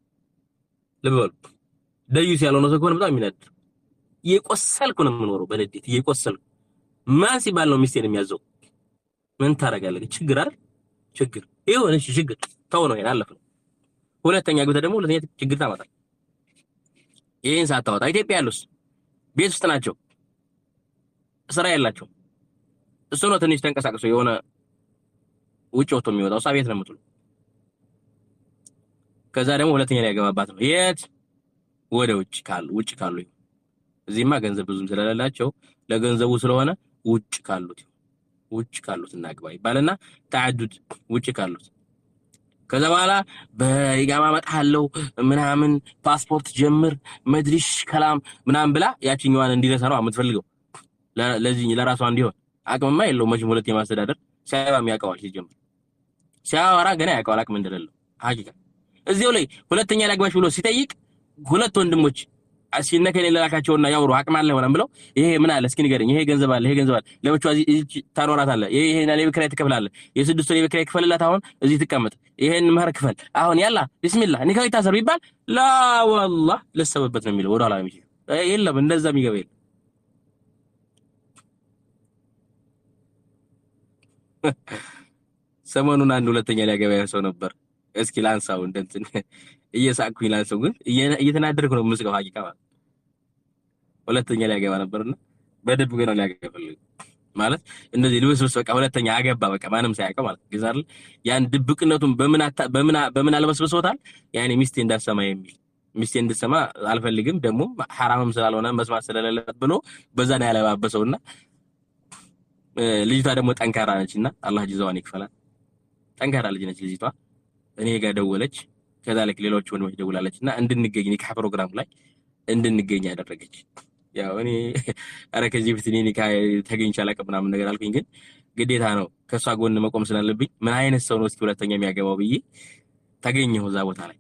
ልብ በሉ፣ ደዩስ ያልሆነ ሰው ከሆነ በጣም የሚናድ። እየቆሰልኩ ነው የምኖረው፣ በንዴት እየቆሰልኩ። ማን ሲባል ነው ሚስቴን የሚያዘው? ምን ታደርጋለህ? ችግር አይደል? ችግር ይሁን፣ እሺ ችግር ተው ነው፣ አለፍ ነው። ሁለተኛ ግብተህ ደግሞ ሁለተኛ ችግር ታመጣለህ። ይሄን ሳታወጣ ኢትዮጵያ ያሉስ ቤት ውስጥ ናቸው፣ ስራ የላቸው። እሱ ነው ትንሽ ተንቀሳቅሶ የሆነ ውጭ ወጥቶ የሚወጣው፣ እሷ ቤት ነው የምትውለው። ከዛ ደግሞ ሁለተኛ ላይ ያገባባት ነው። የት? ወደ ውጭ ካሉ፣ ውጭ ካሉ። እዚህማ ገንዘብ ብዙም ስለሌላቸው ለገንዘቡ ስለሆነ ውጭ ካሉት፣ ውጭ ካሉት እናግባ ይባልና ተዓዱድ ውጭ ካሉት። ከዛ በኋላ በኢቃማ እመጣለሁ ምናምን ፓስፖርት ጀምር መድሪሽ ከላም ምናምን ብላ ያችኛዋን እንዲረሳ ነው የምትፈልገው። ለዚህ ለራሷ እንዲሆን አቅምማ የለውም መቼም ሁለት የማስተዳደር። ሲያወራም ያውቀዋል። ሲጀምር ሲያወራ ገና ያውቀዋል አቅም እንደሌለው። ሀቂቃ እዚሁ ላይ ሁለተኛ ላግባሽ ብሎ ሲጠይቅ ሁለት ወንድሞች ሲነከ ላካቸውና ያውሩ አቅም አለ ምናምን ብለው፣ ይሄ ምን አለ እስኪ ንገረኝ፣ ይሄ ገንዘብ አለ፣ ይሄ ገንዘብ አለ፣ ለብቻዋ እዚህ ታኖራታለህ፣ ይሄ ይሄን የቤት ኪራይ ትከፍላለህ፣ የ6 ወር የቤት ኪራይ ክፈልላት፣ አሁን እዚህ ትቀመጥ፣ ይሄን መህር ክፈል፣ አሁን ያላ ቢስሚላህ ኒካህ ይታሰር ቢባል ላ ወላህ ልሰብበት ነው የሚለው። ወደኋላ ነው የለም፣ እንደዛ የሚገባ የለም። ሰሞኑን አንድ ሁለተኛ ሊያገባ ሰው ነበር። እስኪ ላንሳው፣ እንደ እንትን እየሳቅኩኝ ላንሳው፣ ግን እየተናደድኩ ነው የምስቀው። ሀቂቃ ማለት ሁለተኛ ሊያገባ ነበርና በድብቅ ነው ሊያገባ ፈልግ ማለት እንደዚህ ልብስብስ በቃ ሁለተኛ አገባ፣ በቃ ማንም ሳያውቀው ማለት ግዛ አይደል? ያን ድብቅነቱን በምን በምን አልበስብሶታል። ያኔ ሚስቴ እንዳሰማ የሚል፣ ሚስቴ እንድሰማ አልፈልግም፣ ደግሞ ሐራምም ስላልሆነ መስማት ስለሌለበት ብሎ በዛ ነው ያለባበሰውና ልጅቷ ደግሞ ጠንካራ ነችና አላህ ጅዛዋን ይክፈላት። ጠንካራ ልጅ ነች ልጅቷ። እኔ ጋር ደወለች። ከዛ ልክ ሌሎች ወንድሞች ደውላለች እና እንድንገኝ ኒካህ ፕሮግራሙ ላይ እንድንገኝ ያደረገች። ያው እኔ ኧረ ከዚህ በፊት እኔ ኒካህ ተገኝቼ አላውቅም ምናምን ነገር አልኩኝ፣ ግን ግዴታ ነው ከእሷ ጎን መቆም ስላለብኝ ምን አይነት ሰው ነው እስኪ ሁለተኛ የሚያገባው ብዬ ተገኘሁ እዛ ቦታ ላይ።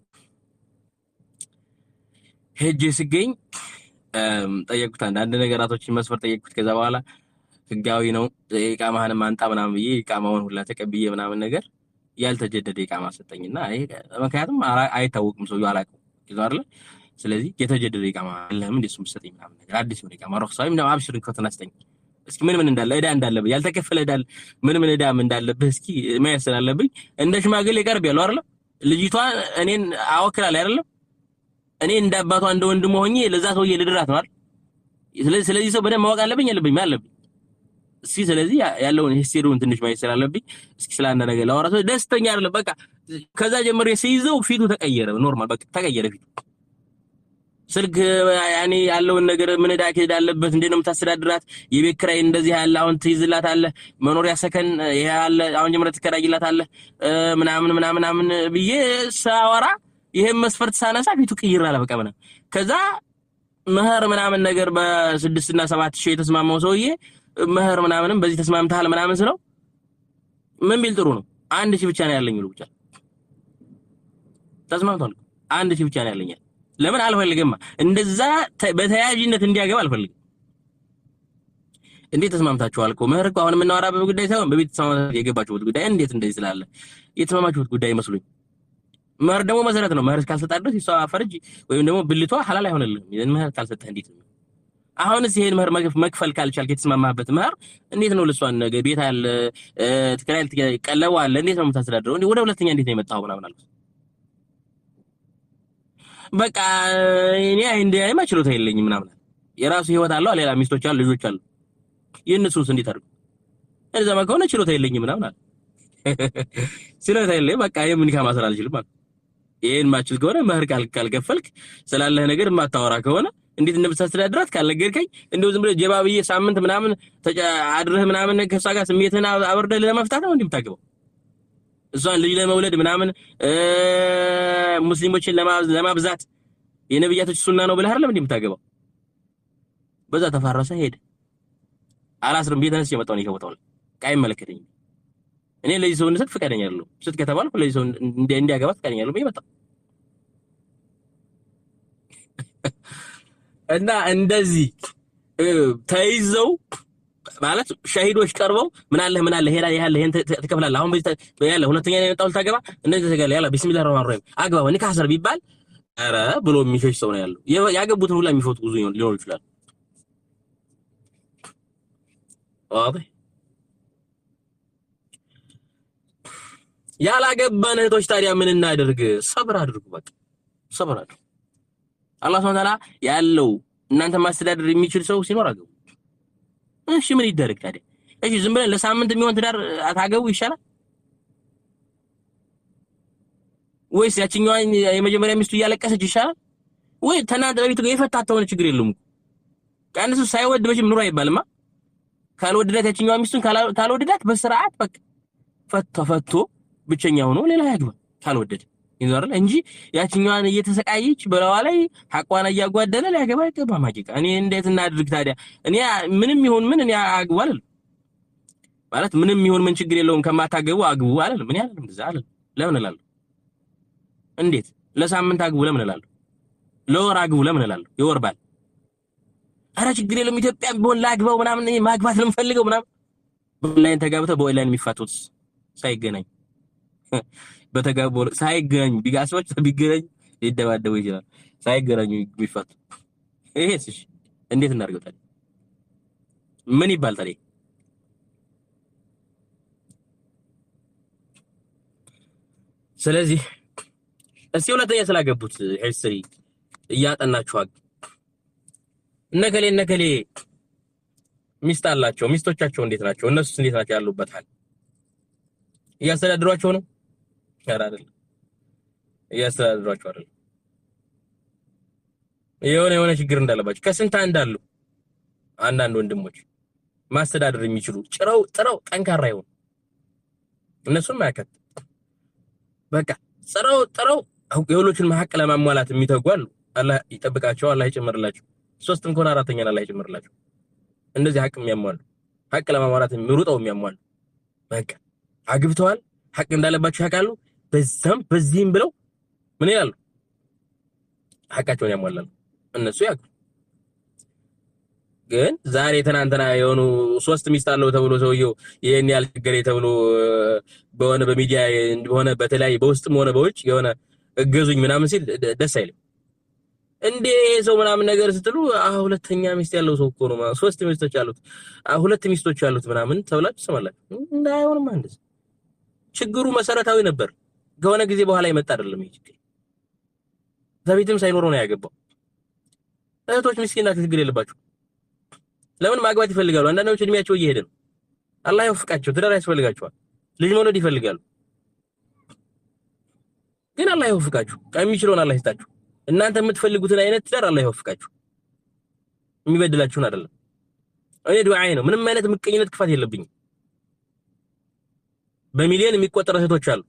ሄጄ ስገኝ ጠየቅኩት፣ አንዳንድ ነገራቶችን መስፈር ጠየቅኩት። ከዛ በኋላ ህጋዊ ነው ኢቃማህንም አንጣ ምናምን ብዬ ኢቃማውን ሁላ ተቀብዬ ምናምን ነገር ያልተጀደደ ኢቃማ ሰጠኝና፣ ምክንያቱም አይታወቅም ሰውዬው፣ አላውቀውም ይዞ አይደለ። ስለዚህ የተጀደደ ኢቃማ አለህም እንደ እሱም ሰጠኝ ምናምን ነገር፣ አዲስ የሆነ ኢቃማ ረክሳ ወይም ደግሞ አብሽር ከተና ስጠኝ እስኪ ምን ምን እንዳለ፣ እዳ እንዳለብህ፣ ያልተከፈለ እዳ ምን ምን እዳም እንዳለብህ እስኪ ማየት ስላለብኝ እንደ ሽማግሌ ቀርብ ያለው አይደለ። ልጅቷ እኔን አወክላለሁ አይደለም፣ እኔ እንደ አባቷ እንደ ወንድሟ ሆኜ ለዛ ሰውዬ ልድራት ነው አይደል? ስለዚህ ሰው በደንብ ማወቅ አለብኝ አለብኝ አለብኝ እስኪ። ስለዚህ ያለውን history ውን ትንሽ ማየት ስላለብኝ እስኪ ስለ አንድ ነገር ላወራ። ደስተኛ አይደለም። በቃ ከዛ ጀምሬ ሲይዘው ፊቱ ተቀየረ። Normal በቃ ተቀየረ ፊቱ። ስልክ ያኔ ያለውን ነገር ምን ዕዳ እንዳለበት፣ እንዴት ነው የምታስተዳድራት፣ የቤት ኪራይ እንደዚህ ያለ አሁን ትይዝላታለህ፣ መኖሪያ ሰከን ይሄ አለ፣ አሁን ጀምረህ ትከራይላታለህ ምናምን ምናምን ምናምን ብዬ ሳወራ ይሄን መስፈርት ሳነሳ ፊቱ ቅይር አለ። በቃ ምናምን ከዛ መህር ምናምን ነገር በ6 እና 7 ሺህ የተስማማው ሰውዬ መህር ምናምንም በዚህ ተስማምተሃል ምናምን ስለው ምን ቢል ጥሩ ነው? 1,000 ብቻ ነው ያለኝ ብሎ ብቻ ተስማምቷል። 1,000 ብቻ ነው ያለኝ። ለምን አልፈልግም? እንደዛ በተያያዥነት እንዲያገባ አልፈልግም። እንዴት ተስማምታችኋል እኮ? መህር እኮ አሁን የምናወራበት ጉዳይ ሳይሆን በቤት ተስማምታችሁ የገባችሁበት ጉዳይ፣ እንዴት እንደዚህ ስላለ የተስማማችሁበት ጉዳይ ይመስሉኝ። መህር ደግሞ መሰረት ነው። መህር እስካልሰጣ ድረስ የሷ ፈርጅ ወይም ደግሞ ብልቷ ሐላል አይሆንልህም። መህር ካልሰጠህ እንዴት ነው? አሁንስ ይሄን መህር መክፈል ካልቻልክ የተስማማህበት መህር እንዴት ነው? ልሷን ነገ ቤት አለ፣ ትከራይ፣ ቀለቡ አለ፣ እንዴት ነው የምታስተዳድረው? ወደ ሁለተኛ እንዴት ነው የመጣኸው ምናምን አልኩት። በቃ እኔ እንደ አይማ ችሎታ የለኝም ምናምን። የራሱ ህይወት አለው፣ ሌላ ሚስቶች አሉ፣ ልጆች አሉ። የእነሱስ እንዴት አድርገው? እንደዛማ ከሆነ ችሎታ የለኝም ምናምን አለ። ችሎታ የለኝም፣ በቃ ይሄን ኒካ ማሰር አልችልም አለ። ይሄን ማችል ከሆነ፣ መህር ካልከፈልክ፣ ስላለህ ነገር የማታወራ ከሆነ፣ እንዴት እንደምታስተዳድራት ካልነገርከኝ፣ እንደው ዝም ብለህ ጀባ ብዬ ሳምንት ምናምን አድረህ ምናምን ከእሷ ጋር ስሜትህን አበርደህ ለመፍታት ነው እንዴ የምታገባው? እሷን ልጅ ለመውለድ ምናምን ሙስሊሞችን ለማብዛት የነብያቶች ሱና ነው ብለህ አይደለም እንዴ የምታገባው? በዛ ተፋረሰ ሄደ። አላስርም ብዬ ተነስቼ የመጣሁ ነው ከቦታው ላይ አይመለከተኝም። እኔ ለዚህ ሰው እንድሰጥ ፈቃደኛ አይደለሁም። ስጥ ከተባልኩ ለዚህ ሰው እንዲያገባ ፈቃደኛ አይደለሁም ብዬ መጣሁ። እና እንደዚህ ተይዘው ማለት ሻሂዶች ቀርበው ምን አለህ ምን አለህ ሄዳ ያለ ይሄን ትከፍላለህ፣ አሁን በዚህ ያለ ሁለተኛ ነው የመጣው ልታገባ እንደዚህ ተገለ ያለ ቢስሚላህ ረህማን ረሂም አግባ ኒካህ ሰር ቢባል ኧረ ብሎ የሚሸሽ ሰው ነው ያለው። ያገቡትን ሁላ የሚፈቱ ብዙ ሊኖሩ ይችላል። ዋضح ያላገባን እህቶች ታዲያ ምን እናድርግ? ሰብር አድርጉ። በቃ ሰብር አድርጉ። አላህ ሱብሓነሁ ወተዓላ ያለው እናንተ ማስተዳደር የሚችል ሰው ሲኖር አገቡ። እሺ ምን ይደረግ ታዲያ? እሺ ዝም ብለን ለሳምንት የሚሆን ትዳር አታገቡ ይሻላል ወይስ ያችኛዋን የመጀመሪያ ሚስቱ እያለቀሰች ይሻላል? ወይ ተናንተ በፊት የፈታት ተሆነ ችግር የለውም እኮ። አንድ ሰው ሳይወድ መቼም ኑሮ አይባልማ። ካልወደዳት ያችኛዋ ሚስቱን ካልወደዳት በስርዓት በቃ ፈቶ ብቸኛ ሆኖ ሌላ ያግባ ካልወደደ ይኖራል እንጂ ያችኛዋን እየተሰቃየች በላዋ ላይ ሐቋን እያጓደለ ሊያገባ አይገባም። ሐቂቃ እኔ እንዴት እናድርግ ታዲያ? እኔ ምንም ይሁን ምን እኔ አግቡ አልልም። ማለት ምንም ይሁን ምን ችግር የለውም ከማታገቡ አግቡ አልልም። እኔ አልልም፣ እንደዛ አልልም። ለምን እላለሁ? እንዴት ለሳምንት አግቡ ለምን እላለሁ? ለወር አግቡ ለምን እላለሁ? የወር ባል ኧረ ችግር የለውም ኢትዮጵያ ቢሆን ላግባው ምናምን እኔ ማግባት ነው የምፈልገው ምናምን። በኦንላይን ተጋብተው በኦንላይን የሚፋቱት ሳይገናኝ በተጋቡ ሳይገናኙ ቢጋስዎች ቢገናኙ ሊደባደቡ ይችላል። ሳይገናኙ ቢፋቱ ይሄስ እሺ እንዴት እናድርገው ታዲያ? ምን ይባል ታዲያ? ስለዚህ እስቲ ሁለተኛ ስላገቡት history እያጠናችሁ እነከሌ እነከሌ ሚስት አላቸው። ሚስቶቻቸው እንዴት ናቸው? እነሱስ እንዴት ናቸው? ያሉበታል እያስተዳድሯቸው ነው? ኧረ አይደለም፣ እያስተዳድሯቸው አይደለም። የሆነ የሆነ ችግር እንዳለባቸው ከስንት አንድ አሉ። አንዳንድ ወንድሞች ማስተዳደር የሚችሉ ጭረው ጥረው ጠንካራ ይሆኑ እነሱም አያካትት በቃ ጥረው ጥረው የሁሎችን ሀቅ ለማሟላት የሚተጉ አሉ። አላህ ይጠብቃቸው፣ አላህ ይጨምርላቸው። ሶስትም ከሆነ አራተኛን አላህ ይጨምርላቸው። እንደዚህ ሀቅ የሚያሟሉ ሀቅ ለማሟላት ሩጠው የሚያሟሉ በቃ አግብተዋል፣ ሀቅ እንዳለባቸው ያውቃሉ። በዛም በዚህም ብለው ምን ይላሉ? ሀቃቸውን ያሟላሉ። እነሱ ያግቡ። ግን ዛሬ ትናንትና የሆኑ ሶስት ሚስት አለው ተብሎ ሰውየው ይሄን ያህል ችግር ተብሎ በሆነ በሚዲያ በሆነ በተለያየ በውስጥም ሆነ በውጭ የሆነ እገዙኝ ምናምን ሲል ደስ አይልም። እንዴ ሰው ምናምን ነገር ስትሉ ሁለተኛ ሚስት ያለው ሰው እኮ ነው፣ ሶስት ሚስቶች አሉት፣ ሁለት ሚስቶች አሉት ምናምን ተብላችሁ ትሰማላችሁ። እንዳይሆንም አንድ ችግሩ መሰረታዊ ነበር። ከሆነ ጊዜ በኋላ የመጣ አይደለም ይሄ ችግር። በፊትም ሳይኖረው ነው ያገባው። እህቶች ምስኪን ናቸው፣ ችግር የለባቸው። ለምን ማግባት ይፈልጋሉ? አንዳንዶች እድሜያቸው እየሄደ ነው። አላህ ይወፍቃቸው፣ ትዳር ያስፈልጋቸዋል፣ ልጅ መውለድ ይፈልጋሉ። ግን አላህ ይወፍቃችሁ፣ የሚችለውን አላህ ይስጣችሁ። እናንተ የምትፈልጉትን አይነት ትዳር አላህ ይወፍቃችሁ፣ የሚበድላችሁን አይደለም። እኔ ዱዓዬ ነው። ምንም አይነት ምቀኝነት፣ ክፋት የለብኝም። በሚሊዮን የሚቆጠሩ እህቶች አሉ።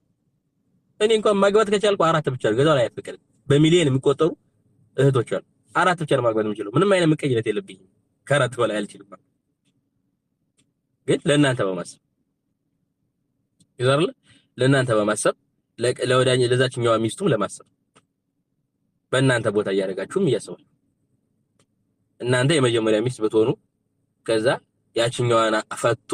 እኔ እንኳን ማግባት ከቻልኩ አራት ብቻ ነው፣ ገዛው ላይ አይፈቀድም። በሚሊዮን የሚቆጠሩ እህቶች አሉ። አራት ብቻ ነው ማግባት የምችለው። ምንም አይነት ምቀኝነት የለብኝም። ከአራት በላይ አልችልም። ግን ለእናንተ በማሰብ ይዛርለ ለእናንተ በማሰብ ለወዳኝ ለዛችኛዋ ሚስቱም ለማሰብ በእናንተ ቦታ እያደረጋችሁም እያሰባችሁ እናንተ የመጀመሪያ ሚስት ብትሆኑ ከዛ ያችኛዋን ፈቶ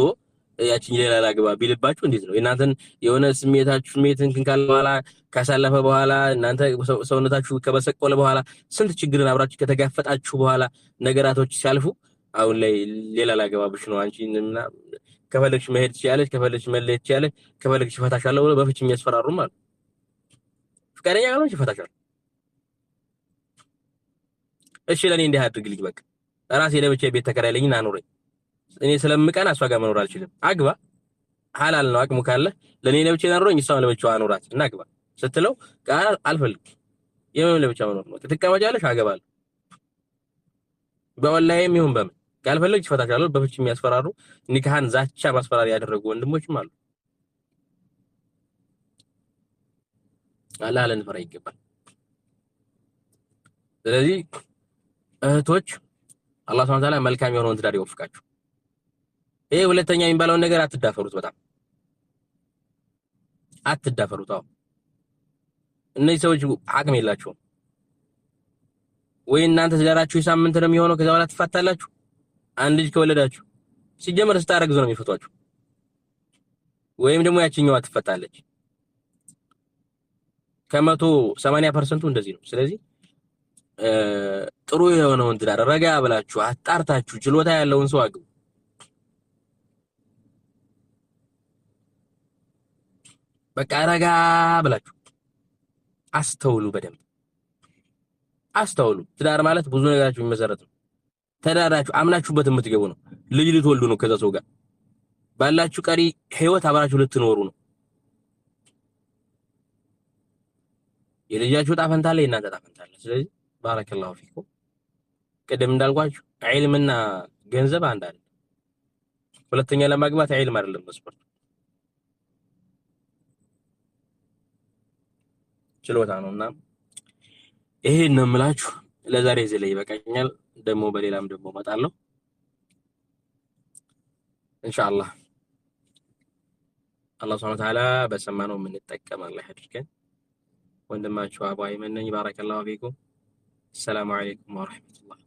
ያቺን ሌላ ላግባ ቢልባችሁ እንዴት ነው? እናንተን የሆነ ስሜታችሁ ስሜትን ካለ በኋላ ካሳለፈ በኋላ እናንተ ሰውነታችሁ ከበሰቆለ በኋላ ስንት ችግርን አብራችሁ ከተጋፈጣችሁ በኋላ ነገራቶች ሲያልፉ አሁን ላይ ሌላ ላገባብሽ ነው አንቺ ከፈለግሽ መሄድ ትችያለሽ፣ ከፈለግሽ መለየት ትችያለሽ፣ ከፈለግሽ እፈታሻለሁ ብሎ በፍች የሚያስፈራሩም አሉ። ፍቃደኛ ካልሆንሽ እፈታሻለሁ፣ እሺ ለኔ እንዲህ አድርግልኝ፣ በቃ ራሴ ለብቻዬ ቤት ተከራይልኝና አኑረኝ፣ እኔ ስለምቀና እሷ ጋር መኖር አልችልም። አግባ፣ ሐላል ነው አቅሙ ካለ ለኔ ለብቻዬ አኑረኝ፣ እሷም ለብቻዋ አኑራት እና አግባ ስትለው ቃል አልፈልግም፣ የምን ለብቻ መኖር ነው? ትቀመጫለሽ፣ አገባለሁ፣ በኦንላይንም ይሁን በምን ካልፈለግሽ እፈታሻለሁ። በፍች የሚያስፈራሩ ኒካህን ዛቻ ማስፈራሪያ ያደረጉ ወንድሞችም አሉ። አላህ ልንፈራ ይገባል። ስለዚህ እህቶች አላህ ሱብሓነሁ ወተዓላ መልካም የሆነውን ትዳር ይወፍቃችሁ። ይሄ ሁለተኛ የሚባለውን ነገር አትዳፈሩት፣ በጣም አትዳፈሩት። አዎ እነዚህ ሰዎች አቅም የላቸውም። ወይ እናንተ ትዳራችሁ የሳምንት ነው የሚሆነው፣ ከዛ በኋላ ትፋታላችሁ። አንድ ልጅ ከወለዳችሁ ሲጀመር ስታረግዙ ነው የሚፈቷችሁ፣ ወይም ደግሞ ያችኛዋ ትፈታለች። ከ180% እንደዚህ ነው። ስለዚህ ጥሩ የሆነውን ትዳር ረጋ ብላችሁ አጣርታችሁ ችሎታ ያለውን ሰው አግቡ። በቃ ረጋ ብላችሁ አስተውሉ፣ በደንብ አስተውሉ። ትዳር ማለት ብዙ ነገራችሁ የሚመሰረት ነው። ተዳራችሁ አምናችሁበት የምትገቡ ነው። ልጅ ልትወልዱ ነው ከዛ ሰው ጋር ባላችሁ ቀሪ ህይወት አብራችሁ ልትኖሩ ነው። የልጃችሁ ዕጣ ፈንታ አለ፣ የእናንተ ዕጣ ፈንታ አለ። ስለዚህ ባረከላሁ ፊኩም። ቅድም እንዳልኳችሁ ዒልምና ገንዘብ አንድ አይደለም። ሁለተኛ ለማግባት ዒልም አይደለም መስፈርቱ፣ ችሎታ ነውና ይሄን ነው የምላችሁ። ለዛሬ እዚህ ላይ ይበቃኛል። ደግሞ በሌላም ደግሞ እመጣለሁ ኢንሻአላህ። አላህ ሱብሓነሁ ወተዓላ በሰማነው የምንጠቀም አላህ ያድርገን። ወንድማችሁ አቡ አይመን ነኝ። ባረከላሁ ፊኩም። ሰላሙ አለይኩም ወራህመቱላህ።